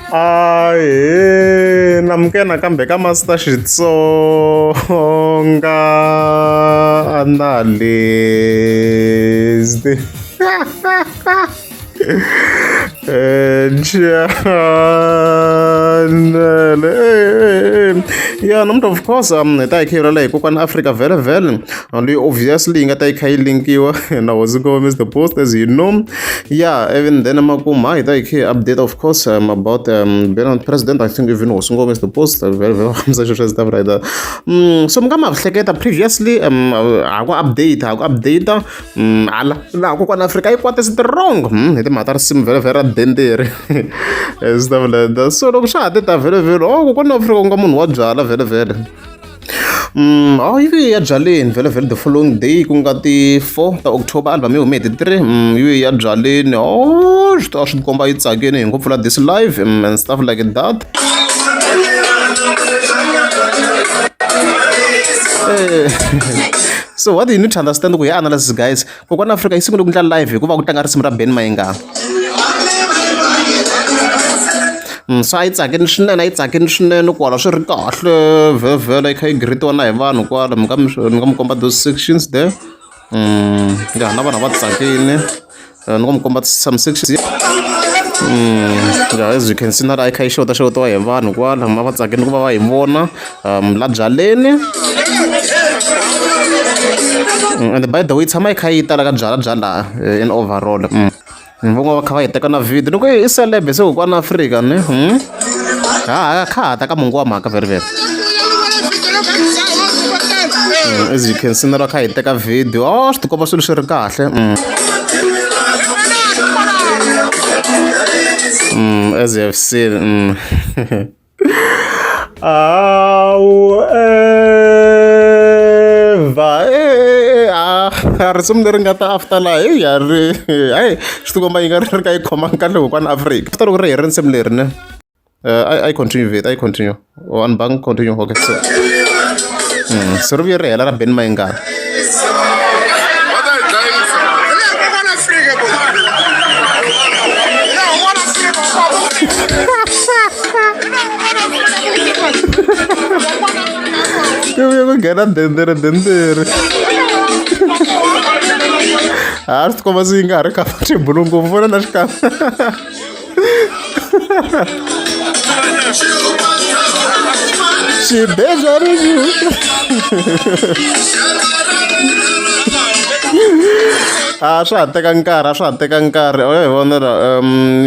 Ahee namukela nakambe ka Master Xitsonga Analyst channel ya namuntlha of course hi ta hi kha hi vulavula hi kokwana Afrika vhele vhele leyi obviously yi nga ta yi kha yi linkiwa na hosi Ngoma Mr Post as you know yeah even then emakumu hi ta yi kha yi update of course about being president I think even hosi Ngoma Mr Post very very fambisa stuff like that so mi nga ma hleketa previously ha ku update ha ku update hala laha kokwana Afrika yi kwate strong hi timhaka ta risimu vhele vhele ra denderi stuff like that so loko swa ha te ta vhele vhele oh kokwana Afrika ku nga munhu wa byala vhele vhele oh yi vuye ya byaleni vhele vhele the following day ku nga ti 4 ta October album yi hume hi ti 3 yi vuye ya byaleni oh swi ta swi komba yi tsakini hi ngopfu la this live and stuff like that so what you need to understand ku hi analysis guys kokwana Afrika yi sungule ku endla live hikuva ku tlanga risimu ra Ben Mayengani so a yi tsakini swinene a yi tsakini swinene kwala swi ri kahle vhevhele yi kha yi greetiwa na hi vanhu kwala mi nga mi ni nga mi komba those sections there ya na vanhu va tsakini ni nga mi komba some sections yeah, as you can see na la yi kha yi xota xotiwa hi vanhu kwala ma va tsakini ku va va hi vona la byaleni and by the way tshama yi kha yi tala ka byala bya laha in overall van'wana va kha va yi teka na video ni ku i celeb se kokwana Afrika ne ha kha ha ta ka mongo wa mhaka very very as you can see na va kha hi teka video oh swi tikomba swilo swi ri kahle as you have seen However, risimu leri nga ta after laha heyi a ri hayi swi tikomba yi nga ri ka yi khomangi kahle kokwana Afrika swi ta loko ri herile risimu leri ne I continue vheti I continue one bank continue okay so se ri vuye ri hela ra Benny Mayengani. Ku vuye ku nghena dendere dendere a swi tikomba se yi nga ha ri comfortable ngopfu vona na xikan'we xibejani a swa ha teka nkarhi a swa ha teka nkarhi o hi vona la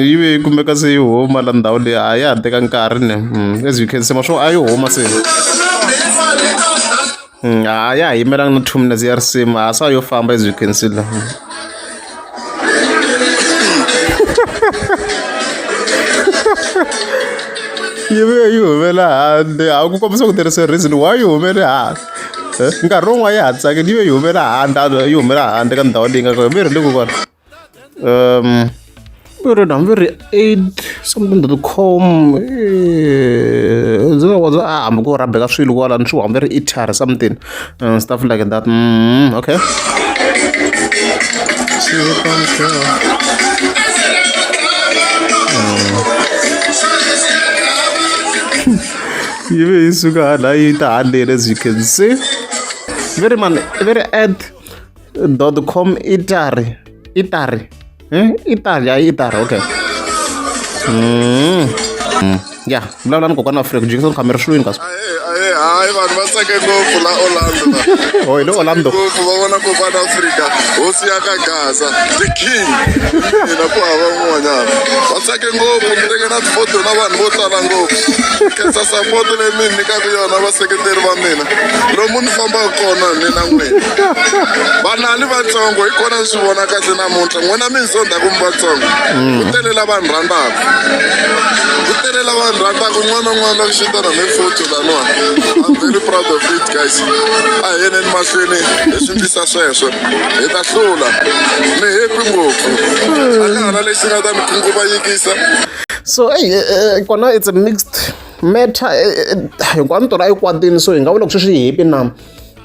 yi ve yi kumeka se yi huma la ndhawu leyi a ya ha teka nkarhi ne as you can see ma swo a yi huma se a ya ha yimelanga na 2 minutes ya risimu a swa yo famba as you can see la yi vuye yi humela handle a ku kombisa ku tirhisa reason why yi humele handle nkarhi wun'wana ya ha tsakile yi ve yi humela handle yi humela handle ka ndhawu leyi nga kona mi ri le ku kona vi ri hambi ri eight something dot com ndzi nga kota a hambi ko rhabeka swilo kwalano swi hambi ri iter something stuff like that okay yi ve yi suka hala yi ta haleni as you can see very man very ad dot com itari itari itari hayi itari okay ya vulavula ni kokwana Afrika jikisa khamera xilweni kasi hayi vanhu va tsake ngopfu la Orlando oh hi le Orlando ngopfu va vona kokwana Afrika hosi ya ka Gaza the king mina ku hava un'wanyana va tsake ngopfu ni teke na tifoto na vanhu vo tala ngopfu khensa support leyi mi nyikaka yona vaseketeri va mina lomu ni fambaka kona ni na n'wina vanali vatsongo hi kona ni swi vona kahle namuntlha n'wina mi hi ku mi vatsongo ku tele lava ni rhandzaka ku tele lava ni rhandzaka un'wana na un'wana la xitana ni photo laniwani I'm very proud of it guys a hi yeneni mahlweni hi swi ndlisa sweswo hi ta hlula ni happy ngopfu a ka ha na lexi nga ta ni khunguvanyikisa so hey, kona it's a mixed matter hinkwanu tona a yi kwatini so hi nga vula ku sweswi yi happy na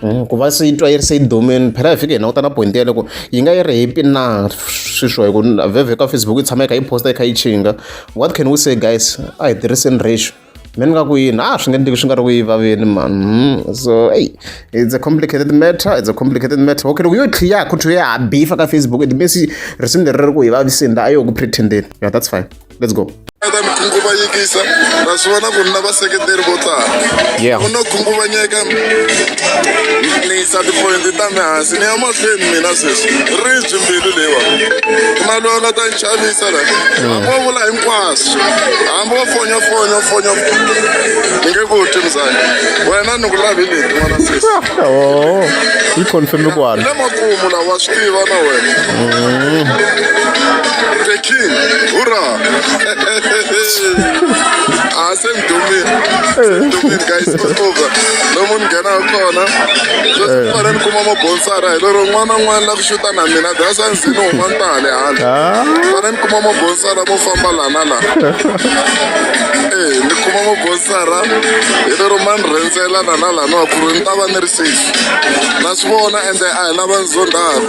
Ku va se yi twa yi ri se yi dumile phela hi fike hi languta na point ya loko yi nga yi ri happy na sweswo hi ku vhevhe ka Facebook yi tshama yi kha yi post yi kha yi chinga. What can we say guys? A hi tirhiseni ratio. Me ni nga ku yini a swi nga endleki swi nga ri ku yi vaveni man. So hey, it's a complicated matter, it's a complicated matter. Okay, loko yo tlhiya continue ya ha beef-a ka Facebook it means risimu leri ri ku hi vaviseni la a yo ku pretendeni. Yeah, that's fine. Let's go. Ta mi khunguvanyekisa na swi vona ku ni na vaseketeri vo tala. Yeah. U no khunguvanyeka ni yisa tipoyinti ta mi hansi ni ya mahlweni mina sweswi ribyi mbilu leyiwa ku na loyi a nga ta ni chavisa la hambi wo vula hinkwaswo hambi wo fonyofonyo fonyo ni nge ku twi mzani wena ni ku lavi leti n'wana sesi. Oh, yi confirm kwala. Le makumu la wa swi tiva na wena. The king, hurra! Ah, se ni dumile. Se ni dumile guys, it's over. Lomu ni nghenaka kona. Sweswi ni fanele ni kuma mabonsara hi lero n'wana na un'wana la ku xuta na mina that's why ndzi ni huma ni ta hale handle. Fanele ni kuma mabonsara mo famba laha na laha. Eh, ni kuma mabonsara hi lero ma ni rhendzela na na laniwa ku ri ni ta va ni ri safe. Na swi vona ende a hi lava ni zondhaku.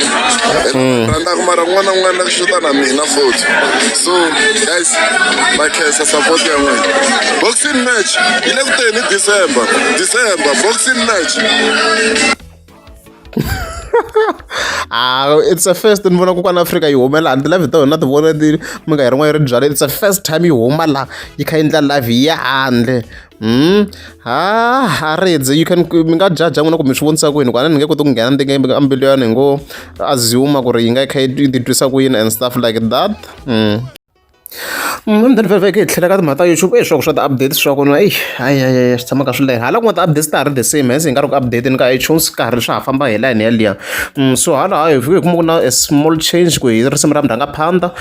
Rhandzaka mara un'wana na un'wana la ku xuta na mina futhi. So guys, na khensa support ya n'wina. Boxing match yi le ku teni December. December boxing match. Ah, it's a first ni vona kokwana Afrika yi huma laha ni ti-live ta hina ti vona ti mi nga hi rin'wana yi ri byala it's a first time yi huma laha yi kha yi endla live ya handle. Ha ridzi you can mi nga jaja n'wina ku mi swi vonisa ku yini ku a ni nge koti ku nghena ni a mbilu ya ni ngo assume ku ri yi nga yi kha yi titwisa ku yini and stuff like that. And then vhele hi tlhela ka timhaka ta YouTube e swa ku swa ti-updates swa kona eyi hayi hayi hayi swi tshama ka swi leha hala ku nga ti-updates ta ha ri the same hence hi nga ri ku update-ni ka iTunes ka ha ri swa ha famba hi line yaliya. So hala hi fike hi kuma ku na a small change ku hi risimu ra murhangaphandha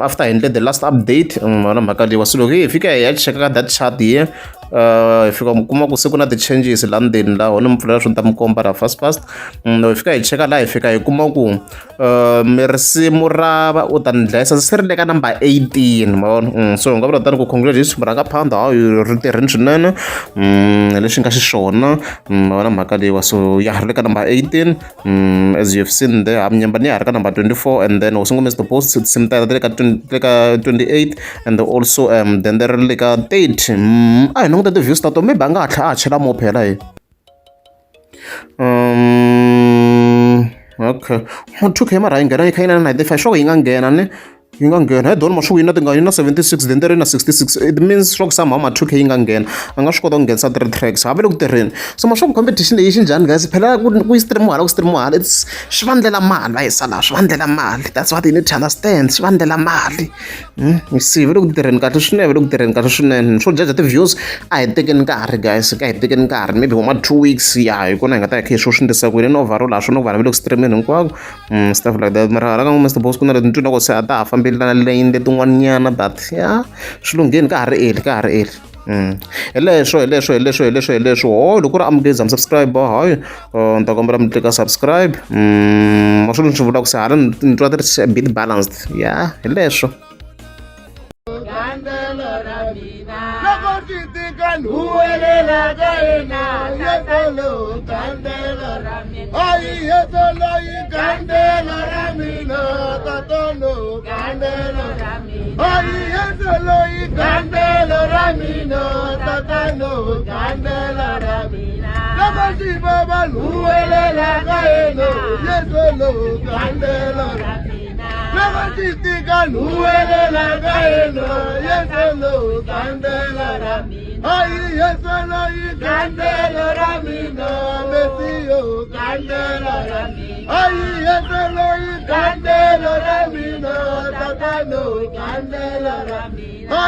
after hi endle the last update na mhaka leyiwa so loko hi fika hi ya cheka ka that chart here hi fika mi kuma ku se ku na ti-changes laha ndzeni laha ni mi pfulela swi ni ta mi komba la fast fast. Loko hi fika hi cheka laha hi fika hi kuma ku risimu ra va u ta ni dlayisa se ri le ka number 18 ma vona. So hi nga vula tani ku congratulations murhangaphandha hayi ri tirhini swinene leswi nga xiswona ma vona mhaka leyiwa so ya ri le ka number 18 as you have seen there Nyambani ya ha ri ka number 24 and then Hosi Ngome the Post tinsimu ta yena ti le ka ti le ka 28 and also then ri le ka 30. A hi languta ti-views ta tona maybe a nga ha tlhela a ha chela more phela hi. Okay 2K mara yi nghena yi kha yi na 95 sure yi nga nghena ne yi nga nghena he doni mashuku yi na tingani yi na 76 then ri na 66 it means swa ku somehow ma 2K yi nga nghena a nga swi kota ku nghenisa three tracks hambi le ku tirheni so maswaku competition leyi xi njhani guys phela ku ku yi stream hala ku stream hala it's swi va ndlela mali va yisa laha swi va ndlela mali that's what you need to understand swi va ndlela mali. You see va le ku tirheni kahle swinene va le ku tirheni kahle swinene swo jaja ti-views a hi tekeni nkarhi guys a hi tekeni nkarhi maybe huma 2 weeks ya hi kona hi nga ta hi kha hi swo swi endlisa ku yini overall a swi na ku vanhu va le ku streameni hinkwako stuff like that mara hala ka Mr Boss ku na leti ni twi na ku se a ta ha fambelana lane letin'wanyana but ya swi lungheni ka ha ri early ka ha ri early. Hi leswo hi leswo hi leswo hi leswo hi leswo ho loko ku ri amukeza mi subscribe hayi ni ta kombela mi tlika subscribe ma swi swi vulaka se hala ni twa ti ri a bit balanced ya hi leswo. Loko swi tika ni huwelela ka yena Yesu gandzelo ra mina hayi Yesu loyi gandzelo ra mina tatano gandzelo ra mina hayi Yesu loyi gandzelo ra mina tatano gandzelo ra mina loko swi vava ni huwelela ka yena Yesu gandzelo ra mina loko swi tika ni huwelela ka yena Yesu gandzelo ra mina hayi Yesu loyi gandzelo ra mina Mesiyo gandzelo ra mina hayi Yesu loyi gandzelo ra mina tatano gandzelo ra mina.